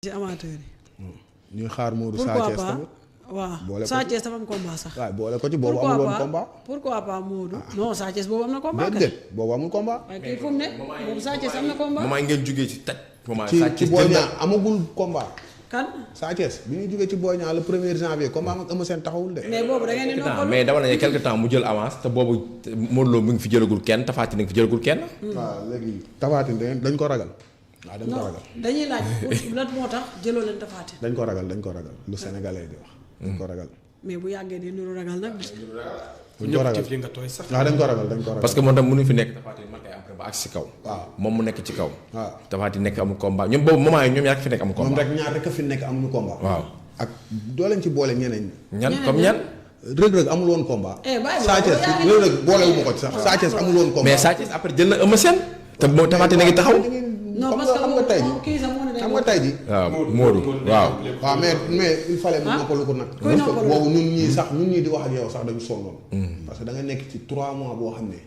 ci amateur yi. ñuy xaar Modou Sa Thiès tamit. waaw Sa Thiès dafa am combat sax. waaw boole ko ci boobu amul woon combat. pourquoi pas Modou. non Sa Thiès boobu am na combat. déedéet boobu amul combat. waaye kii fu mu ne boobu Sa Thiès am na combat. moment ngeen jugee ci taj. ci Boy Niang amagul combat. kan. Sa Thiès bi ñuy jugee ci Boy Niang le 1er janvier combat am Eumeu Sène taxawul de. mais boobu da ngeen di noppalu mais dama ne quelque temps mu jël avance te boobu Modou Lo mu ngi fi jëlagul kenn Tapha Tine ngi fi jëlagul kenn. waaw léegi Tapha Tine dañ ko ragal. waaw dañ ko ragal dañuy laaj lan moo tax jëloo leen Tapha Tine. dañ ko ragal lu sénégalais di wax. dañ ko ragal. mais bu yàggee di nuru ragal nag. dañ ko ragal nga tooy sax. waaw dañ ko ragal. parce que moom tam mënuñ fi nekk Tapha Tine man kay après ba agsi si kaw. waaw moom mu nekk ci kaw. waaw Tapha Tine nekk amul combat ñoom boobu moment yi ñoom ñaar fi nekk amul combat. moom rek ñaar rek a fi nekk amuñu combat. waaw ak doo leen ci boole ñeneen ñi. ñan comme ñan. Rëg-Rëg amul woon combat. bàyyi Sa Thiès Rëg-Rëg boolewuma ko ci sax Sa Thiès amul woon combat. mais Sa Thiès après jël na Eumeu Sène. te moo Tapha Tine a ngi taxaw. non parce que xam nga tey kii sax moo ne day xam nga tey ji. waaw Modou waaw. waaw mais il fallait mu noppalu ko nag. kuy noppalu boobu ñun ñii di wax ak yow sax dañu sonnoon. parce que da nga nekk ci 3 mois boo xam ne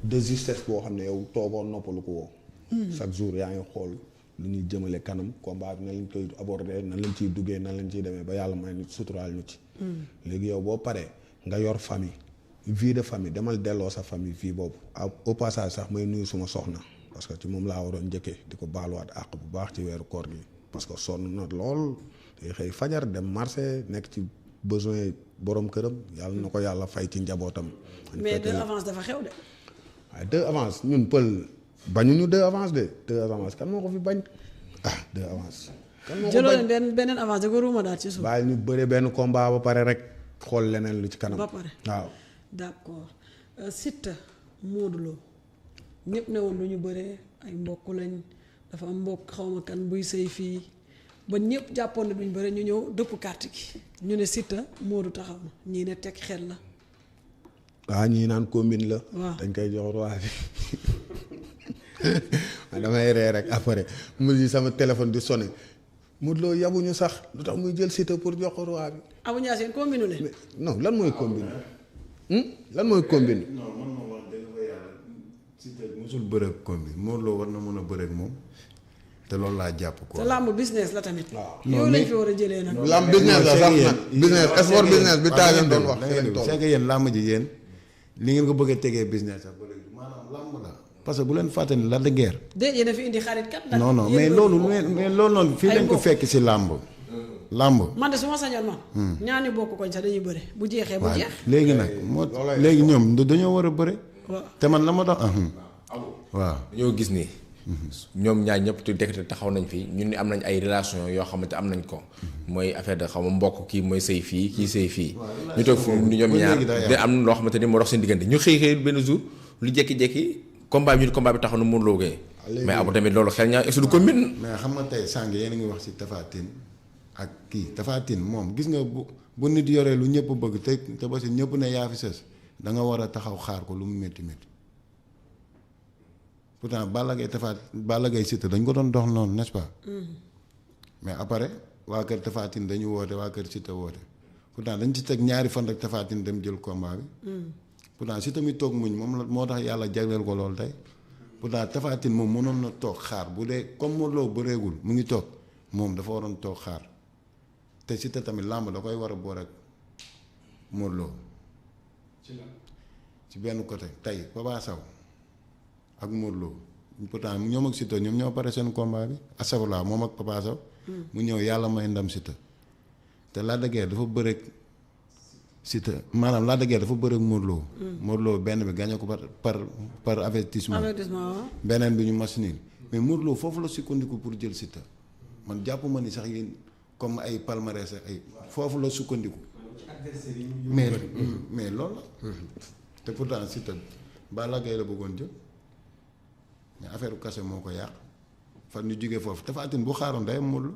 de justesse boo xam ne yow toogoo noppalu ko woo. chaque jour yaa ngi xool lu ñuy jëmale kanam combat bi nan lañ koy aborder nan lañ ciy duggee nan lañ ciy demee ba yàlla may ñu suturaal ñu ci. léegi yow boo paree nga yor famille vie de famille demal delloo sa famille vie boobu au passage sax may nuyu suma soxna. parce que ci moom laa waroon njëkkee di ko baaluwaat àq bu baax ci weeru koor gi parce que sonn na lool day xëy fajar dem marché nekk ci besoin borom këram yàlla na ko yàlla fay ci njabootam. mais 2 avance dafa xew de. waaye 2 avance ñun pël bañuñu 2 avance de 2 avance kan moo ko fi bañ 2 avance. kan moo ko jëloo bañ leen beneen avance da ko ruuma daal ci suuf. bàyyi ñu bëre benn combat ba pare rek xool leneen lu ci kanam. ba pare waaw. d'accord Siteu Modou Lo ñëpp ne woon lu ñu bëree ay mbokk lañ dafa am mbokk xawma kan buy sëy fii ba ñëpp jàppoon ne duñ bëre ñu ñëw dëpp carte gi ñu ne Siteu Modou taxaw na ñii ne teg xel la. waaw ñii naan combine la. waaw dañ koy jox roi bi damay ree rek après mu sama téléphone di sonné Modou Lo yabuñu sax lu tax muy jël Siteu pour jox ko roi bi. Abou Ndiaye seen combine leen. non lan mooy combine lan mooy combine. non man moom wax dëgg fa yàlla Siteu mosul bëreeg combine Modou Lo war na mën a bëreeg moom te loolu laa jàpp ko. te làmb business la tamit. waaw yow lañ fi war a jëlee nag. lamb business la sax nag business sport business bi taa leen doon wax. c'est que yéen làmb ji yéen li ngeen ko bëgg a tegee business sax ba léegi maanaam làmb la. parce que bu leen fàtte ni la de guerre. déet yéen a fi indi xarit kat. non non mais loolu noonu fii lañ ko fekk si làmb. làmb. man de su ma sañoon man. ñaani bokk koñ sax dañuy bëre bu jeexee bu jeex. léegi nag moo léegi ñoom dañoo war a bëre. waaw te man la ma doon. waaw. dañoo gis ni. ñoom ñaar ñëpp te dekk taxaw nañ fi ñun ni am nañ ay relation yoo xamante am nañ ko. mooy affaire de xaw ma mbokk kii mooy sëy fii kii sëy fii. ñu toog fi ni ñoom ñaar de am loo xamante ni moo dox seen diggante ñu xëy benn jour lu jékki-jékki combat bi bi taxaw na Modou Lo gay mais abu tamit loolu xel ñaar est-ce que du combine. mais xam nga tey sànq yéen a ngi wax ci Tapha Tine ak kii Tapha Tine moom gis nga bu nit yoree lu ñëpp bëgg te ba si ñëpp ne yaa fi sës da nga war a taxaw xaar ko lu mu métti métti pourtant Balla Gaye Siteu dañ ko doon dox noonu n'est-ce pas. mais après waa kër Tapha Tine dañu woote waa kër Siteu woote pourtant dañ ci teg ñaari fan rek Tapha Tine dem jël combat bi. pourtant Siteu mi toog muñ moom la moo tax yàlla jagleel ko loolu tey pourtant Tapha Tine moom mënoon na toog xaar bu dee comme Modou Lo bëreegul mu ngi toog moom dafa waroon toog xaar te Siteu tamit làmb da koy war a boor ak Modou Lo ci benn côté tey Papa Sow ak Modou Lo pourtant ñoom ak Siteu ñoom ñoo pare seen combat bi asafurlaa moom ak Papa Sow mu ñëw yàlla may ndam Siteu te Lac de Guiers dafa bëreeg Siteu maanaam Lac de Guiers dafa bëreeg Modou Lo Modou Lo benn bi gagné ko par avertissement beneen bi ñu match nul mais Modou Lo foofu la sukkandiku pour jël Siteu man jàpp ma ni sax yéen comme ay palmarès ay foofu la sukkandiku mais loolu la te pourtant Siteu Balla Gaye la bëggoon jël mais affaire kase moo ko yàq fan ñu jógee foofu Tapha Tine bu xaaroon day am Modou Lo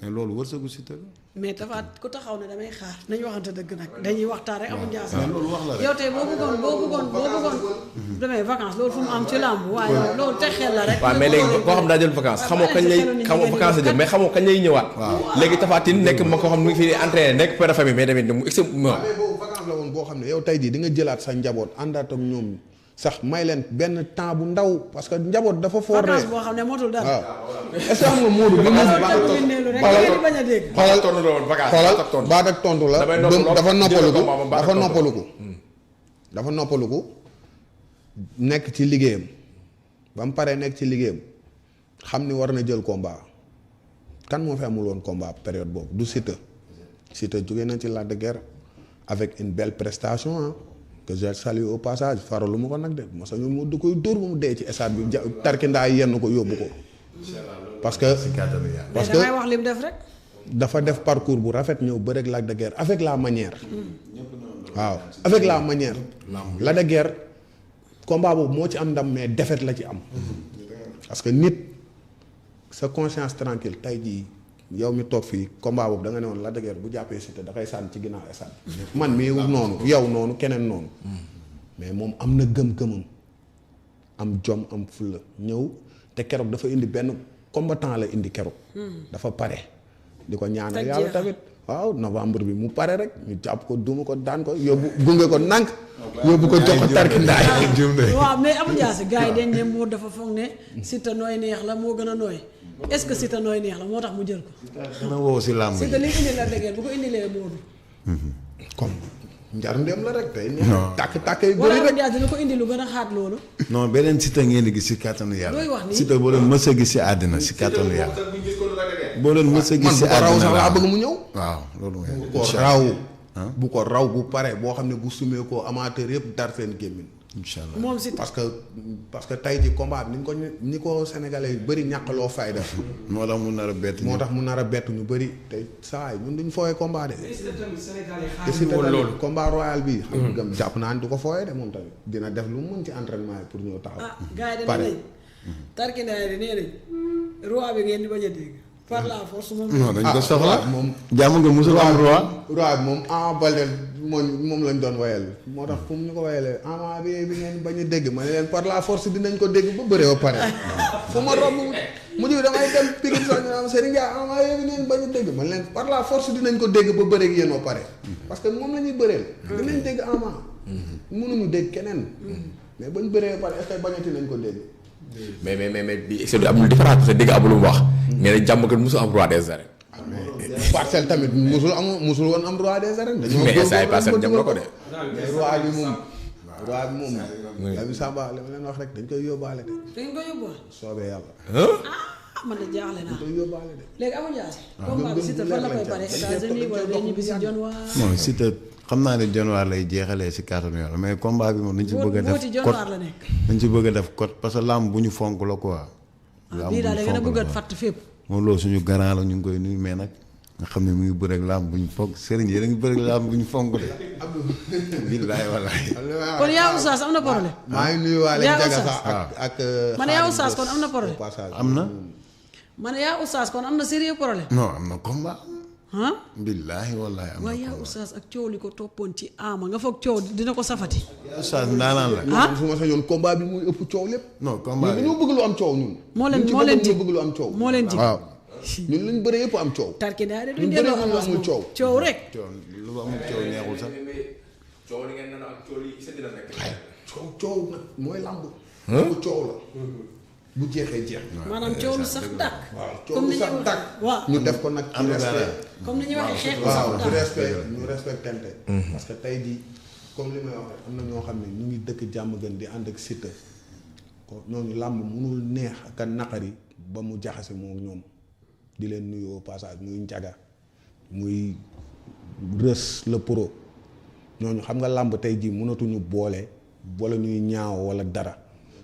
mais loolu wërsëgu Siteu la. mais Tapha ku taxaw ne damay xaar nañu waxante dëgg nag dañuy waxtaan rek amul jaas. mais loolu wax la rek yow tey boo bëggoon demee vacances loolu fu mu am ci làmb waaye loolu teg xel la rek. waaw mais léegi koo xam daa jël vacance xamoo kañ lay vacances la jël mais xamoo kañ lay ñëwaat. léegi Tapha Tine nekk ma ko xam mu ngi fi entraîné nekk père de famille mais tamit mu mais boobu vacance la woon boo xam ne yow tey jii di nga jëlaat sa njaboot àndaat ak ñoom sax may leen benn temps bu ndaw parce que njaboot dafa foor vacance boo xam ne motul dara. waaw est-ce que xam nga Modou bi mu bañ a dégg. xoolal baat ak tontu la dafa noppaluku dafa noppaluku nekk ci liggéeyam ba mu paree nekk ci liggéeyam xam ni war na jël combat kan moo fi amul woon combat période boobu du Siteu jógee na ci Lac de Guiers avec une belle prestation ah que je salue au passage faralu ma ko nag de ma sa ñu mu du koy dóor ba mu dee ci stade bi tarkindaa yenn ko yóbbu ko parce que damay wax lim def rek. dafa def parcours bu rafet ñëw bëreeg Lac de Guiers avec la manière waaw avec la manière Lac de Guiers combat boobu moo ci am ndam mais défaite la ci am parce que nit sa conscience tranquille tey jii yow mi toog fii combat boobu da nga ne woon Lac de Guiers bu jàppee Siteu da koy sànni ci ginnaaw stade man mii noonu yow noonu keneen noonu mais moom am na gëm-gëmam am jom am fulla ñëw te keroog dafa indi benn combattant la indi keroog dafa pare di ko ñaanal yàlla tamit waaw novembre bi mu pare rek ñu jàpp ko duma ko daan ko yóbbu gunge ko nànk yóbbu ko jox ko tarki ndaay waaw mais Abou Diassé gars yi dañ ne moo dafa foog ne Siteu nooy neex la moo gën a nooy est-ce que Siteu nooy neex la moo tax mu jël ko. dana woo si làmb Siteu li indi la dëgër bu ko indilee Modou. comme njar ndéem la rek tey neex tàkk yu wala bëri Abou rek Diassé dina ko indi lu gën a xaat loolu. non beneen Siteu ngeen di gis si kàttanu yàlla. looy wax nii Siteu boo leen mës a gis si àddina si kàttanu yàlla. boo leen mës a gis si man bu ko raw àddina sax laa bëgg mu ñëw waaw loolu mooy. bu ko raw bu ko raw bu pare boo xam ne bu sumee ko amateur yëpp dar seen gémmiñ incha allah moom Siteu. parce que tey ci combat bi ni ko sénégalais yu bëri ñàkkaloo fayda moo tax mu nar a bett. moo tax mu nar a bett ñu bëri te saa yi ñun duñ fooyee combat de te xaaruñu Siteu woon tamit loolu. combat royal bi xam nga gëm jàpp naa ni du ko fooyee de moom tamit dina def lu mu mën ci entraînement yi pour ñëw taxaw ah gars yi pare dañu ne tarkindaay di nee nañ roi bi ngeen di bañ a dégg par la force moom. non dañ ko soxla moom jàmm nga musul am roi. roi bi moom Ama Baldé moom lañ doon wayal moo tax fu mu ñu ko wayalee Ama bi ngeen bañ a dégg ma ne leen par la force dinañ ko dégg ba bëree ba pare fu ma romb mujj bi damay dem Pikine sax ñu naan Serigne Ndiaye Ama bi ngeen bañ a dégg ma ne leen par la force dinañ ko dégg ba bëree ak yéen ba pare parce que moom la ñuy bëreel dinañ dégg Ama mënuñu dégg keneen mais bañ bëree ba pare est-ce que bañati nañ ko dégg mais bi c'est amul différence parce que dégg amul lu mu wax. nee na jàmm gën mosul am roi des arènes. parcelle tamit musul woon am roi des arènes dañoo mais saa yi parcelle jam na ko de. mais roi bi moom Lamine Samba li ma leen wax rek dañ koy yóbbaale de da ngeen ko yóbbuwaat. soobee yàlla ah man de jaaxle naa. dañ koy yóbbaale de léegi Abou Diassé. combat bi Siteu fan la koy pare États-Unis wala day ñibbi si John Waar. non Siteu xam naa ne januar lay jeexalee si kàttanu yàlla mais combat bi moom dañ ci bëgg a def Booti John Waar la nekk. dañ ci bëgg a def code parce que làmb bu ñu fonk la quoi. ah bii daal da ngeen a bëgg a fàtt fépp. moom loolu suñu garant la ñu ngi koy nuyu mais nag nga xam ne mu ngi bëreeg làmb bu ñu fonk sëriñ yi da ngi bëreeg làmb bu ñu fonk de. billaay wallaay. kon yaa Oustaz am na problème. maa ngi nuyuwaale yaa Ndiaga Oustaz. sax ak ma ne yaa Oustaz kon am na problème. am na. ma ne yaa Oustaz kon am na sérieux problème. non am na combat. ah. billaay wallaay am na waaye yaa combat. Oustaz ak coow li ko toppoon ci Ama nga foog coow dina ko safati. Oustaz ndaanaan la. ah su ma sañoon combat bi muy ëpp coow lépp non ñun combat bi dañoo bëgg lu am coow ñun moo leen ñun ci moo leen boppam jig ñoo bëgg lu am coow moo leen jig. waaw ñun luñ bëree yëpp am coow tarkindaay de ñun duñ delloo bëri ñu avance amul moom coow coow rek. lu amul coow neexul sax. coow li ngeen naan ak coow yi sa dina nekk. coow nag mooy làmb bu coow la bu jeexee jeex maanaam coow lu sax dàq. waaw coow comme lu ni sax ñuy tàkk waaw ñu def ko nag ci respect comme ni ñuy waxee xeex lu sax waaw ci dàq. respect ñu respectante parce que tey jii comme li may wax rek am na ñoo xam ne ñu ngi dëkk jàmm gën di ànd ak Siteu ko ñooñu làmb mënul neex ak a naqari ba mu jaxase moo ñoom di leen nuyu au passage muy Ndiaga muy Rës le pro ñooñu xam nga làmb tey jii mënatuñu boole wala ñuy ñaaw wala dara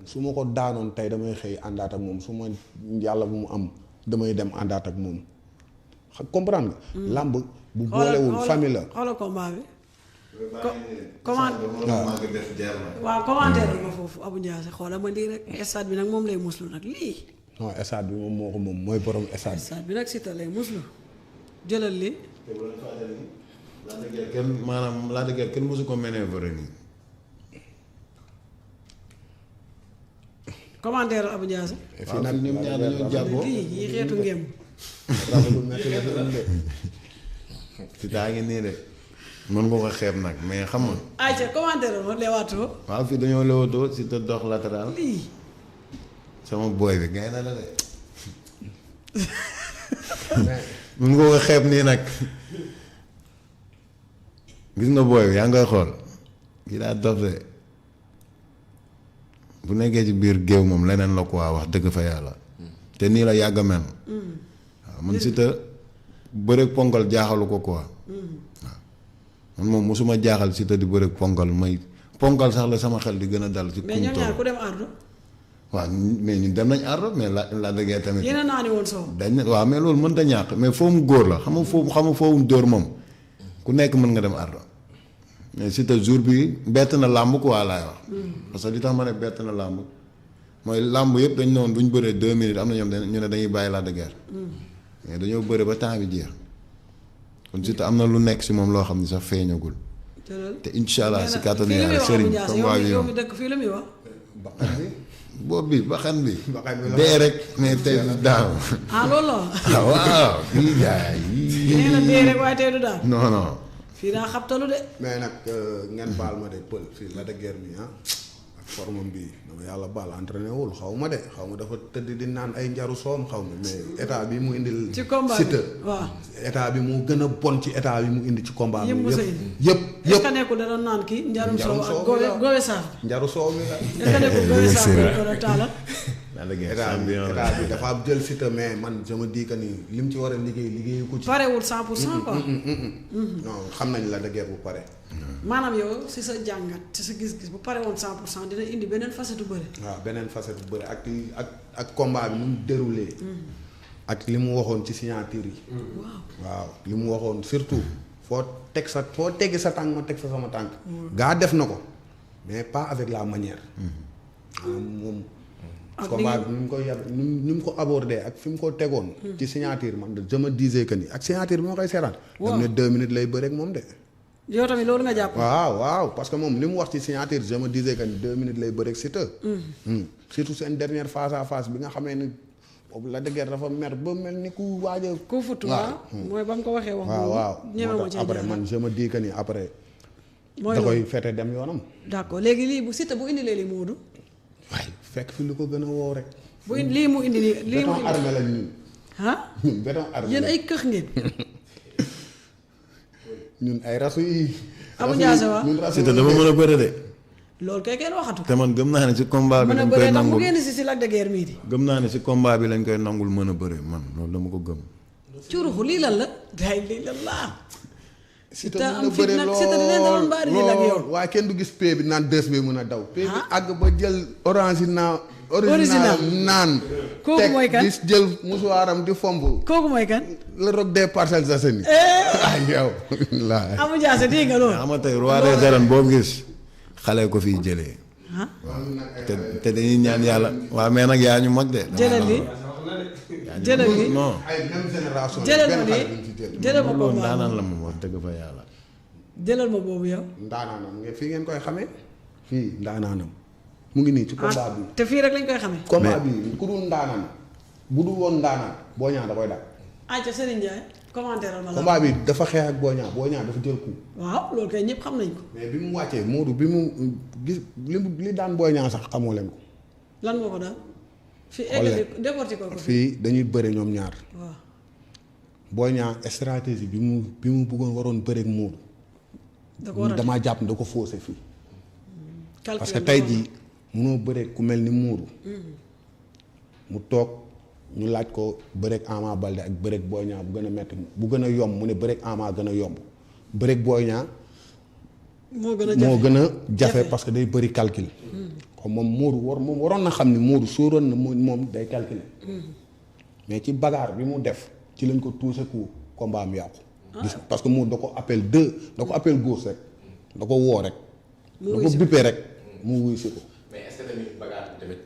su ma ko daanoon tey damay xëy àndaat ak moom su ma yàlla bu mu am damay dem àndaat ak moom comprendre nga. làmb bu boolewul famille la. xoolal combat bi. waaw commentaire ma foofu Abou Diassé xoolal ma lii rek stade bi nag moom lay muslu nag lii. non stade bi moom moo ko moom mooy borom stade bi. stade bi nag Siteu lay muslu jëlal lii. kenn maanaam Lac de Guiers kenn mosu ko manœuvrer nii. commentaire Abou Diassé. fii nag ñoom ñaar dañoo jàppoo. lii yi xeetu ngéem. rafetlu métti la fi am de. si taa ngi nii de. mën nga ko xeeb nag mais xam nga. ayca commentaire ma leewaatoo. waaw fii dañoo leewatoo si te dox latéral. lii. sama boy bi gay na la de. mën nga ko xeeb nii nag. gis nga boy bi yaa ngay xool. kii daa dof de. bu nekkee ci biir géew moom leneen la quoi wax dëgg fa yàlla. te nii la yàgg a mel. waaw man si te bëreeg ponkal jaaxalu ko quoi. waaw man moom mosuma jaaxal si te di bëreeg ponkal may ponkal sax la sama xel di gën a dal. ci mais ñoom ñaar ku dem ardo. waaw mais ñun dem nañ ardo mais la dëggee tamit. yeneen naa ni woon soow. dañ ne waaw mais loolu mënta ñàkk mais foofu góor la xam nga foofu dóor moom ku nekk mën nga dem ardo mais si te jour bi bett na làmb quoi laay wax. parce que li tax ma ne bett na làmb mooy làmb yëpp dañ ne woon bu ñu bëree 2 minutes am na ñoom ñu ne dañuy bàyyi la de guerre. mais dañoo bëre ba temps bi jeex kon si te am na lu nekk si moom loo xam ne sax feeñagul. te incha allah si kàttanu yàlla sëriñ comme waa yow mi dëkk fii la muy wax. boobu bi baxan bi. dee rek mais tey du daaw. ah loolu la. waaw fii jaay yii. nee na dee rek waaye tey du daaw. non non. fii daa xabtalu de. mais nag ngeen baal ma de pël fii la de guerre mi ak formam bi dama yàlla baal entraîné wul xaw ma de xaw ma dafa tëdd di naan ay njaru soom xaw ma mais état bi mu indil. ci combat bi Siteu waaw. état bi mu gën a bon ci état bi mu indi ci combat bi. yëpp yëpp est-ce que nekkul da doon naan kii njarum soow ak gowe saaf. njaru soow mi la. est-ce que nekkul gowe saaf bi ko doon taalal. état bi dafa am jël Siteu mais man je me dis que ni lim ci war a liggéeyu ko ci. parewul 100% quoi. non xam nañ la de guerre bu pare. maanaam yow si sa jàngat si sa gis-gis bu pare woon 100% dina indi beneen facette bu bëri. waaw beneen facette bu bëri ak combat bi nu mu déroulé. ak li mu waxoon ci signature yi. waaw li mu waxoon surtout foo teggi sa tànk ma teg sa sama tànk. gaa def na ko mais pas avec la manière. moom. ak combat bi ni mu ko ni mu ko abordé ak fi mu ko tegoon. ci signature man je me disais que ni ak signature bi ma koy seetaan. waaw dem ne 2 minutes lay bëre ak moom de. yow tamit loolu nga jàpp. waaw parce que moom li mu wax ci signature je me disais que ni 2 minutes lay bëre ak Siteu. surtout seen dernière face à face bi nga xamee ni boobu la de guerre dafa mer ba mel ni ku waaj a. ku futu waaw mooy ba mu ko waxee wax. waaw ñeme moo ma tax après man je me dis que ni après. mooy da koy fete dem yoonam. d'accord léegi lii bu Siteu bu indilee li Modou. waaye fekk fi lu ko gën a woo rek. bu indi lii mu indi nii lii mu béton indi armé lañ ñun. ah ñun béton armé yéen ay këx ngeen. ñun ay rasu yi. Abou Ndiassé waaw ñun rasu Siteu dama mën a bëre de. loolu kay kenn waxatu ko. te man gëm naa ne si combat bi mën a lañ bëree koy ndax mu nangul génn si Lac de Guiers mii di. gëm naa ne si combat bi lañ koy nangul mën a bëre man loolu dama ko gëm. curuxu lii lan la. day lii lan laa. Siteu Siteu mën am a fit bëre nag Siteu dinañ doon baari nii ak yow. waaye kenn du gis pay bi naan deux bi mën a daw. pay bi Ah. àgg ba jël original. Original. naan. Kooku mooy kan? teg di jël musuwaaram di fomb. kooku mooy kan. le roc des Parcelles Assainies. ay yow. laay. Abou Ndiassé dégg nga loolu. xam nga tey roi des arènes boobu gis xale ko fiy jëlee. ah te dañuy ñaan yàlla. waaw mais nag yaa ñu mag de. jëlal li jëlal li non. ay même génération. jëlal ma benn lii xale duñ ci jël. jëlal ma loolu boobu ndaanaan la moom wax dëgg fa yàlla. jëlal ma boobu yow. ndaanaanam fii ngeen koy xamee. fii ndaanaanam. mu ngi nii ci combat bi. te fii rek lañ koy xamee. combat bi ku dul ndaanaan bu dul woon ndaanaan Boy Niang da koy dàq. ayca Serigne Ndiaye commentaire ma la. combat bi dafa xeex ak Boy Niang dafa jël coup. waaw loolu kay ñëpp xam nañ ko. mais bi mu wàccee Modou bi mu gis li daan Boy Niang sax xamoo leen ko. lan moo ko daal. fii xool eggali décortiquer ko. fii dañuy bëre ñoom ñaar. waaw Boy Niang stratégie bi mu bëggoon waroon bëre ak Modou. da ko war a damaa jàpp ne da ko faussé fii. calculer parce que tey jii munoo bëre ku mel ni Modou. mu toog ñu laaj ko bëreeg Ama Baldé ak bëreeg Boy Niang bu gën a metti bu gën a yomb mu ne bëreeg Ama gën a yomb bëreeg Boy Niang moo gën a jafe moo gën a jafe parce que day bëri calcul. comme moom Modou moom waroon na xam ni Modou sóoroon na moom day calculer. mais ci bagaar bi mu def ci lañ ko tuuse ku combat am yàqu. gis parce que Modou da ko appel da ko appel gauche rek da ko woo rek. da ko bippee rek mu wuy si ko. mais est-ce que tamit bagaar bi tamit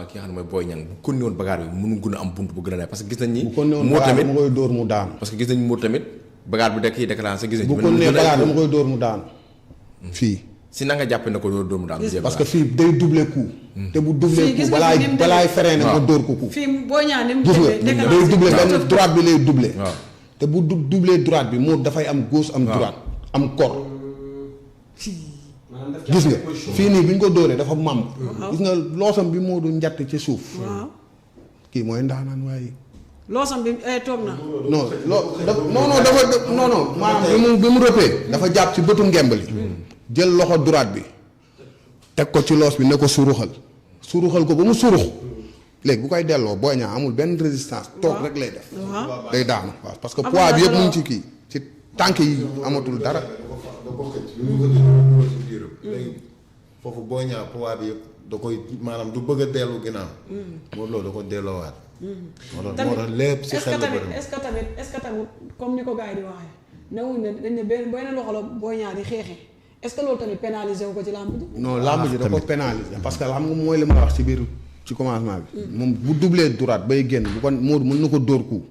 ki nga xam ne mooy Boy Niang bu ko néewoon bagaar bi mënu gën a am bunt bu gën a neex parce que gis nañ ni. bu ko néewoon moo bagaar tamit dama koy dóor mu daanu. parce que gis nañ moo tamit bagaar bi da kii déclenché gis nañ. bu ko nee bagaar dama koy dóor mu daanu. fii. si na nga jàppee na ko dóor mu daanu. parce que fii day doubler coup. te bu doubler Fii gis coup nga fi ni mu balaay freiné ma dóor ko coup. fii boo ñaan ni mu gis nga demee day doubler benn droite bi lay doubler. waaw te bu doubler droite bi moo dafay am gauche am droite. am kor. gis nga fii nii bi ñu ko dóoree dafa mam. gis nga loosam bi moo du njatt ci suuf. waaw kii mooy ndaanaan waaye. loosam bi toog na. non maanaam bi mu rëppee. dafa jàpp ci bëtu ngemb li. jël loxo droite bi. teg ko ci loos bi ne ko suruxal ko ba mu surux. léegi bu koy delloo Boy Niang amul benn résistance. toog rek lay def. day daanu waaw parce que poids bi yëpp mu ngi ci kii ci tànk yi amatul dara. léegi foofu Boy Niang poids bi yëpp da koy maanaam du bëgg a dellu ginnaaw. moom loolu da ko delloowaat. moo tax lépp si xel la bëri. est-ce que tamit comme ni ko gars yi di waxee newuñ ne dañ ne benn loxo la Boy Niang di xeexee est-ce que loolu tamit pénalisé wu ko ci làmb ji. non làmb ji da ko pénalisé parce que xam nga mooy li ma wax ci biir ci commencement bi. moom bu doublé droite bay génn bu ko Modou mën na ko dóor coup.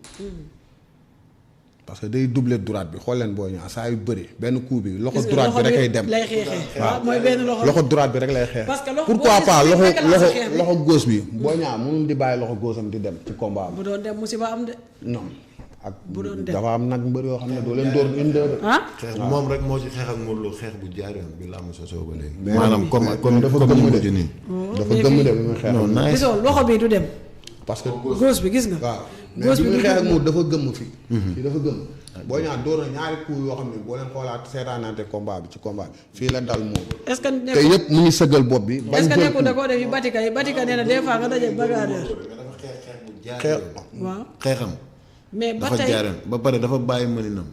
parce que day doublé droite bi xool leen Boy Niang saa yu bëri benn coup bi loxo droite bi rek ay dem lay xeexee waaw mooy benn loxo droite bi rek lay xeex. parce que loxo pourquoi pas loxo gauche bi. Boy Niang mënul di bàyyi loxo gauche am di dem ci combat bu doon dem musiba am de. non ak bu doon dem dafa am nag mbër yoo xam ne doo leen dóor une deux. xeex moom rek moo ci xeex ak Modou Lo xeex bu jaar yoon bi làmb sosoo ba léegi. mais maanaam comme dafa gëmm de nii. dafa gëmm de bi muy xeex. non nice gisoo loxo bi du dem. parce que gauche bi gis nga. waaw mais bi muy xeex ak Modou dafa gëmm fii. fii dafa gëmm. Boy Niang dóor na ñaari coups yoo xam ne boo leen xoolaat seetaanante combat bi ci combat bi fii la dal moom. est-ce que te yëpp mu ngi sëggal bopp bi. bañ est-ce que jël nekkul da koo def yi Batika nee na des fois nga daje bagarreur. xeex waaw xeexam. mais ba dafa tey jaareen ba pare dafa bàyyi mëninam.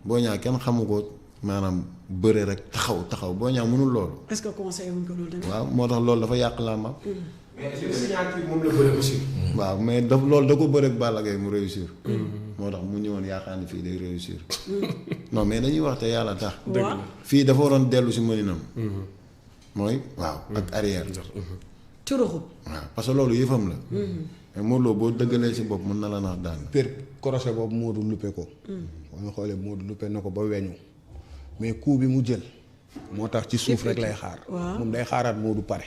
Boy Niang kenn xamu ko maanaam bëre rek taxaw Boy Niang mënul loolu. est-ce que conseil wuñ ko loolu tamit. waaw moo tax loolu dafa yàq làmbam. mais signature moom la bëre aussi. waaw mais loolu da ko bëre ak Balla Gaye mu réussir. moo tax mu ñëwoon yaakaar ni fii day réussir. non mais dañuy wax te yàlla tax. waaw fii dafa waroon dellu si mëninam. mooy waaw ak arrière. curuxu. waaw parce que loolu yëfam la. mais Modou Lo boo dëggalee si bopp mën na la nax daan. per crochet boobu Modou luppe ko. boo nga xoolee Modou luppe na ko ba weñu mais coup bi mu jël. moo tax ci suuf rek lay xaar. moom day xaaraat Modou pare.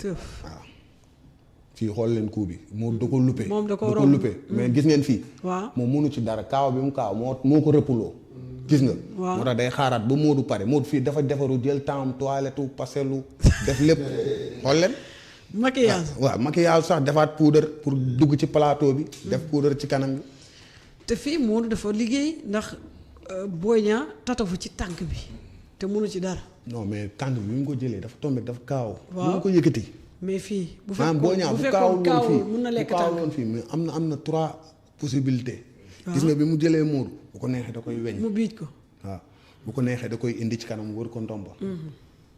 waaw fii xool leen coup bi Modou da ko luppe. moom da ko luppe mais gis ngeen fii. waaw moom mënu ci dara kaaw bi mu kaaw moo ko rëppuloo. gis nga. moo tax day xaaraat ba Modou pare Modou fii dafa defaru jël temps am toilette paselu def lépp xool leen. maquillage waaw maquillage sax defaat poudre pour dugg ci plateau bi. def poudre ci kanam bi. te fii Modou dafa liggéey ndax Boy Niang tatafu ci tànk bi te mënu ci dara. non mais tànk bi mu ko jëlee dafa tombé dafa kaaw. waaw mu ko yëkkati. mais fii bu maanaam Boy Niang bu fekkoon kaawul mun na lekk bu kaawul tànk. woon fii mais am na 3 possibilités. gis nga bi mu jëlee Modou bu ko neexee da koy weñ. mu biij ko. waaw bu ko neexee da koy indi ci kanam wër ko ndomba.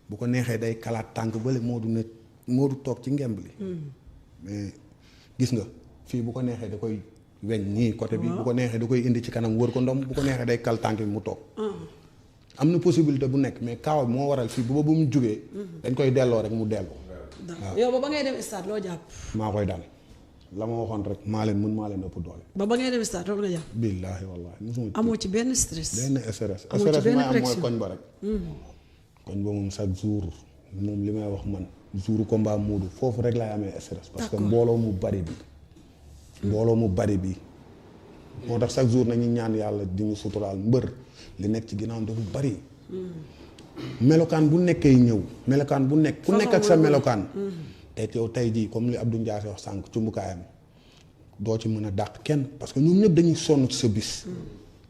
bu ko neexee day kalaat tànk bële Modou toog ci ngemb li. mais gis nga fii bu ko neexee da koy weñ nii côté bi. bu ko neexee da koy indi ci kanam wër ko ndomb bu ko neexee day kal tànk bi mu toog. am na possibilité bu nekk mais kaaw bi moo waral fii bu mu jugee. dañ koy delloo rek mu delloo. waaw yow ba ngay dem stade loo jàpp. maa koy daan la ma waxoon rek maa leen ëpp doole. ba ngay dem stade loolu nga jàpp. billaahi wallaahi mosuma. amoo ci benn stress. benn stress. amoo ci benn stress pression mooy koñ ba rek. koñ ba moom chaque jour moom li may wax man jouru combat Modou foofu rek laay amee stress. parce que mbooloo mu bari bi. moo tax chaque jour nañu ñaan yàlla di ñu suturaal mbër li nekk ci ginnaawam dafa bari. melokaan bu nekkee ñëw melokaan bu nekk ku nekk ak sa melokaan. te yow tey jii comme li Abdou Ndiaye wax sànq cumbukaayam doo ci mën a dàq kenn parce que ñoom ñëpp dañuy sonn ci sa bis.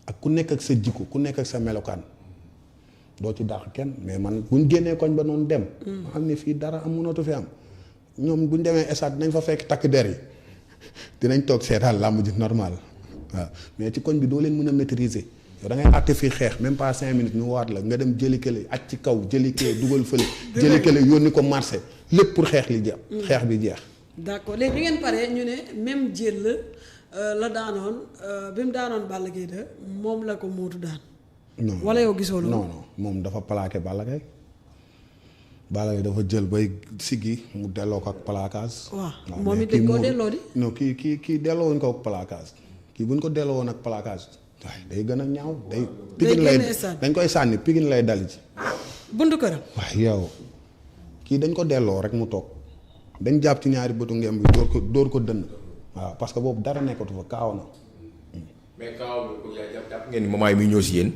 ak ku nekk ak sa jikko ku nekk ak sa melokaan doo ci dàq kenn mais man buñ génnee koñ ba noonu dem. ma xam ne fii dara am mënatu fi am ñoom buñ demee stade dinañ fa fekk takk der yi dinañ toog seetaan làmb ji normal waaw mais ci koñ bi doo leen mën a maîtriser. yow da ngay àtte fii xeex même pas 5 minutes ñu waat la nga dem jëli kële aj ci kaw jëli kële dugal fële. jëli kële yónni ko marché lépp pour xeex li jeex. xeex bi jeex. d'accord léegi bi ngeen paree ñu ne même jël la daanoon bi mu daanoon Balla Gaye de moom la ko Modou daan. non wala yow gisoo loolu. non moom dafa plaqué Balla Gaye. Balla Gaye dafa jël bay siggi mu delloo ko ak plaquage. waaw moom it dañ koo delloo di. non kii delloo wuñ ko ak plaquage kii buñ ko delloo woon ak plaquage. waaye day gën a ñaaw day. pigin lay dañ koy sànni pigin lay dali ci. buntu këram. waaye yow kii dañ ko delloo rek mu toog dañ jàpp ci ñaari bëtu ngem bi dóor ko dënn waaw parce que boobu dara nekkatu fa kaaw na. mais kaaw bi jàpp ngeen ni moment yi muy ñëw si yéen